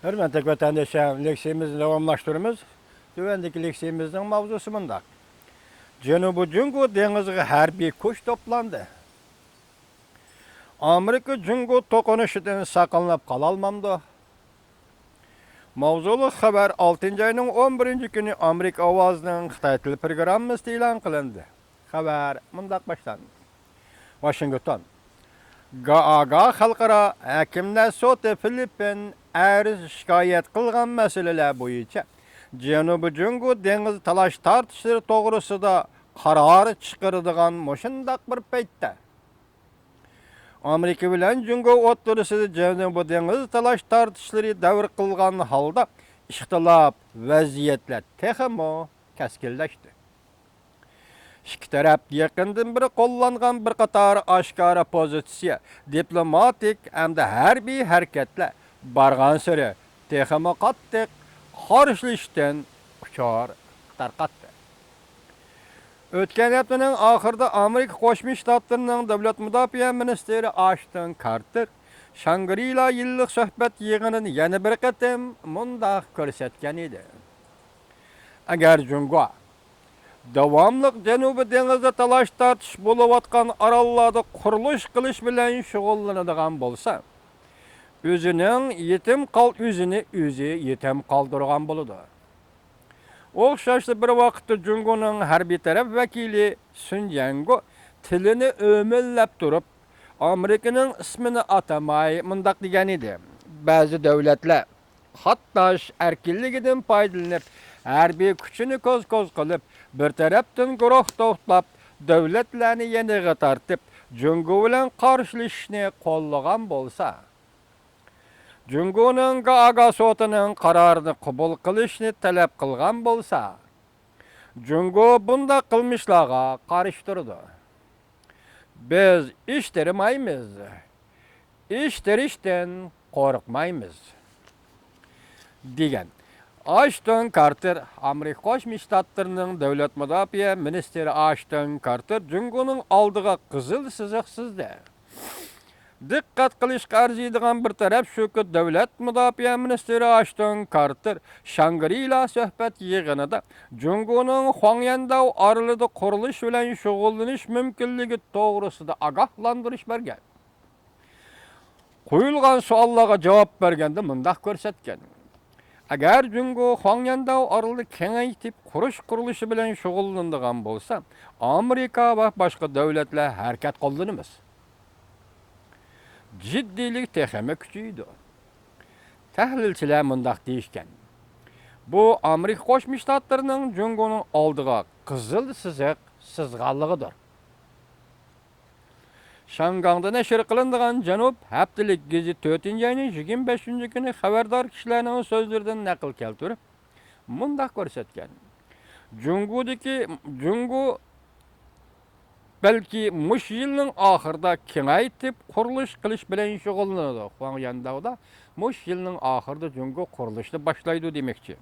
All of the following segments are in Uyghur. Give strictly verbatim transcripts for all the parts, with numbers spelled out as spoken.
ھۆرمەتلىك ۋەتەنداشلار، لېكسىيەمىزنى داۋاملاشتۇرىمىز. تۆۋەندىكى لېكسىيەمىزنىڭ ماۋزۇسى مۇنداق. جەنۇبىي جۇڭگو دېڭىزىغا ھەربىي كۈچ توپلاندى. ئامېرىكا جۇڭگو توقۇنۇشىدىن ساقلىنىپ قالالمامدۇ؟ ماۋزۇلۇق خەۋەر ئالتىنچى ئاينىڭ ئون بىرىنچى كۈنى ئامېرىكا ئاۋازىنىڭ خىتاي تىل پروگراممىسىدا ئېلان قىلىندى. خەۋەر مۇنداق باشلاندى. ۋاشىنگتون. گائاگا خەلقئارا ھاكىملەر سوتى فىلىپپىن ئەرز شىكايەت قىلغان مەسىلىلەر بويىچە جەنۇبىي جۇڭگو دېڭىز تالاش تارتىشلىرى توغرىسىدا قارار چىقىرىدىغان مۇشۇنداق بىر پەيتتە، ئامېرىكا بىلەن جۇڭگو ئوتتۇرىسىدا جەنۇبىي دېڭىز تالاش تارتىشلىرى دەۋر قىلغان ھالدا ئىختىلاپ ۋەزىيەتلەر تېخىمۇ كەسكىنلەشتى. ئىككى تەرەپ يېقىندىن بېرى قوللانغان بىر قاتار ئاشكارا پوزىتسىيە، دىپلوماتىك ھەمدە ھەربىي ھەرىكەتلەر بارغانسېرى تېخىمۇ قاتتىق قارشىلىشىشتىن ئۇچۇر تارقاتتى. ئۆتكەن ھەپتىنىڭ ئاخىرىدا ئامېرىكا قوشما شتاتلىرىنىڭ دۆلەت مۇداپىئە مىنىستىرى ئاشتون كارتېر شاڭگرىلا يىللىق سۆھبەت يىغىنىدا يەنە بىر قېتىم مۇنداق كۆرسەتكەن ئىدى. ئەگەر جۇڭگو داۋاملىق جەنۇبىي دېڭىزدا تالاش-تارتىش بولۇۋاتقان ئاراللاردا قۇرۇلۇش قىلىش بىلەن شۇغۇللىنىدىغان بولسا، ئۆزىنىڭ يېتىم قال-، ئۆزىنى ئۆزى يېتىم قالدۇرغان بولىدۇ. ئوخشاشلا بىر ۋاقىتتا جۇڭگونىڭ ھەربىي تەرەپ ۋەكىلى سۈن جيەنگو تىلىنى ئۆمىلەپ تۇرۇپ، ئامېرىكىنىڭ ئىسمىنى ئاتىماي مۇنداق دېگەن ئىدى: بەزى دۆلەتلەر قاتناش ئەركىنلىكىدىن پايدىلىنىپ، ھەربىي كۈچىنى كوز-كوز قىلىپ، بىر تەرەپتىن گۇرۇھ توپلاپ، دۆلەتلەرنى يېنىغا تارتىپ، جۇڭگو بىلەن قارشىلىشىشنى قوللىغان بولسا، جۇڭگونىڭ گائاگا سوتىنىڭ قارارىنى قوبۇل قىلىشنى تەلەپ قىلغان بولسا، جۇڭگو بۇنداق قىلمىشلارغا قارشى تۇرىدۇ. بىز ئىش تېرىمايمىز، ئىش تېرىشتىن قورقمايمىز، دېگەن. ئاشتون كارتېر، ئامېرىكا قوشما شتاتلىرىنىڭ دۆلەت مۇداپىئە مىنىستىرى ئاشتون كارتېر جۇڭگونىڭ ئالدىغا قىزىل سىزىق سىزدى. دىققەت قىلىشقا ئەرزىيدىغان بىر تەرەپ شۇكى، دۆلەت مۇداپىئە مىنىستىرى ئاشتون كارتېر شاڭگرىلا سۆھبەت يىغىنىدا جۇڭگونىڭ خۇاڭيەنداۋ ئارىلىدا قۇرۇلۇش بىلەن شۇغۇللىنىش مۇمكىنلىكى توغرىسىدا ئاگاھلاندۇرۇش بەرگەن. قويۇلغان سوئاللارغا جاۋاب بەرگەندە مۇنداق كۆرسەتكەن: ئەگەر جۇڭگو خۇاڭيەنداۋ ئارىلىدا كېڭەيتىپ قۇرۇش قۇرۇلۇشى بىلەن شۇغۇللىنىدىغان بولسا، ئامېرىكا ۋە باشقا دۆلەتلەر ھەرىكەت قوللىنىمىز. جىددىيلىك تېخىمۇ كۈچىيىدۇ. تەھلىلچىلەر مۇنداق دېيىشكەن: بۇ ئامېرىكا قوشما شتاتلىرىنىڭ جۇڭگونىڭ ئالدىغا قىزىل سىزىق سىزغانلىقىدۇر. شياڭگاڭدا نەشر قىلىنىدىغان جەنۇب ھەپتىلىك گېزىتى تۆتىنچى ئاينىڭ يىگىرمە بەشىنچى كۈنى خەۋەردار كىشىلەرنىڭ سۆزلىرىدىن نەقىل كەلتۈرۈپ، مۇنداق كۆرسەتكەن: جۇڭگودىكى، جۇڭگو بەلكى مۇشۇ يىلنىڭ ئاخىرىدا كېڭەيتىپ قۇرۇلۇش قىلىش بىلەن شۇغۇللىنىدۇ. خۇاڭيەنداۋدا مۇشۇ يىلنىڭ ئاخىرىدا جۇڭگو قۇرۇلۇشنى باشلايدۇ دېمەكچى.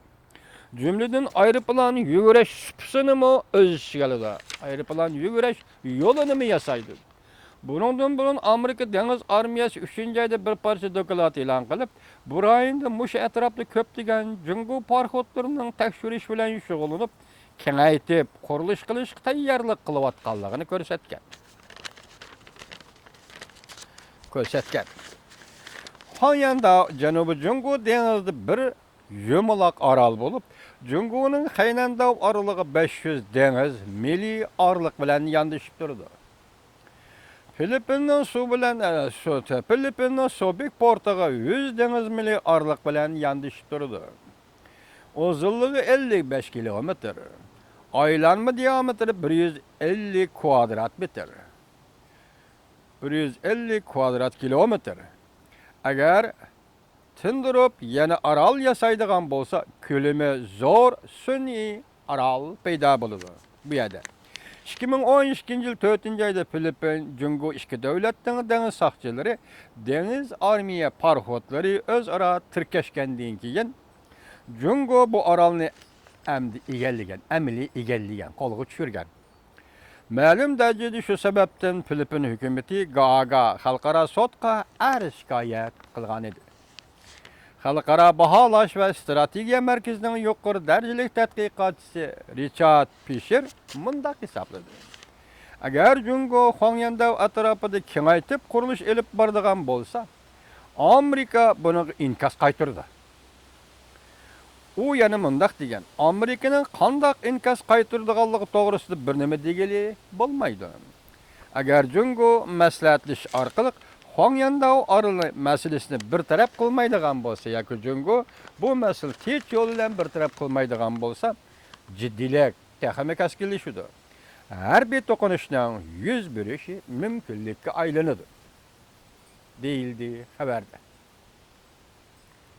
جۈملىدىن ئايروپىلان يۈگۈرۈش سۇپىسىنىمۇ ئۆز ئىچىگە ئالىدۇ. ئايروپىلان يۈگۈرۈش يولىنىمۇ ياسايدۇ. بۇنىڭدىن بۇرۇن ئامېرىكا دېڭىز ئارمىيەسى ئۈچىنچى ئايدا بىر پارچە دوكلات ئېلان قىلىپ، بۇ رايوندا مۇشۇ ئەتراپتا كۆپلىگەن جۇڭگو پاراخوتلىرىنىڭ تەكشۈرۈش بىلەن شۇغۇللىنىپ، كېڭەيتىپ قۇرۇلۇش قىلىشقا تەييارلىق قىلىۋاتقانلىقىنى كۆرسەتكەن. كۆرسەتكەن. خۇاڭيەنداۋ جەنۇبىي جۇڭگو دېڭىزىدا بىر يۇمىلاق ئارال بولۇپ، جۇڭگونىڭ خەينەنداۋ ئارىلىغا بەش يۈز دېڭىز مىلى ئارىلىق بىلەن ياندىشىپ تۇرىدۇ. فىلىپپىننىڭ سۇ بىلەن، ئە، سۇ، فىلىپپىننىڭ سۇبىك پورتىغا يۈز دېڭىز مىلى ئارىلىق بىلەن ياندىشىپ تۇرىدۇ. ئۇزۇنلۇقى ئەللىك بەش كىلومېتىر، ئايلانما دىيامېتىرى بىر يۈز ئەللىك كۋادرات مېتىر. بىر يۈز ئەللىك كۋادرات كىلومېتىر. ئەگەر تىندۇرۇپ، يەنە ئارال ياسايدىغان بولسا، كۆلىمى زور سۈنئىي ئارال پەيدا بولىدۇ. بۇ يەردە ئىككى مىڭ ئون ئىككىنچى يىل تۆتىنچى ئايدا فىلىپپىن، جۇڭگو ئىككى دۆلەتنىڭ دېڭىز ساقچىلىرى، دېڭىز ئارمىيە پاراخوتلىرى ئۆزئارا تىركەشكەندىن كېيىن، جۇڭگو بۇ ئارالنى ئەمدى ئىگىلىگەن، ئەمەلىي ئىگىلىگەن، قولغا چۈشۈرگەن. مەلۇم دەرىجىدە شۇ سەۋەبتىن فىلىپپىن ھۆكۈمىتى گاگا خەلقئارا سوتقا ئەرز شىكايەت قىلغان ئىدى. خەلقئارا باھالاش ۋە ئىستراتېگىيە مەركىزىنىڭ يۇقىرى دەرىجىلىك تەتقىقاتچىسى رىچارد فىشېر مۇنداق ھېسابلىدى: ئەگەر جۇڭگو خۇاڭيەنداۋ ئەتراپىدا كېڭەيتىپ قۇرۇلۇش ئېلىپ بارىدىغان بولسا، ئامېرىكا بۇنىڭغا ئىنكاس قايتۇرىدۇ. ئۇ يەنە مۇنداق دېگەن: ئامېرىكىنىڭ قانداق ئىنكاس قايتۇرىدىغانلىقى توغرىسىدا بىر نېمە دېگىلى بولمايدۇ. ئەگەر جۇڭگو مەسلىھەتلىشىش ئارقىلىق خۇاڭيەنداۋ ئارىلى مەسىلىسىنى بىر تەرەپ قىلمايدىغان بولسا ياكى جۇڭگو بۇ مەسىلىنى تىنچ يول بىلەن بىر تەرەپ قىلمايدىغان بولسا، جىددىيلىك تېخىمۇ كەسكىنلىشىدۇ. ھەربىي توقۇنۇشنىڭ يۈز بېرىشى مۇمكىنلىككە ئايلىنىدۇ، دېيىلدى خەۋەردە.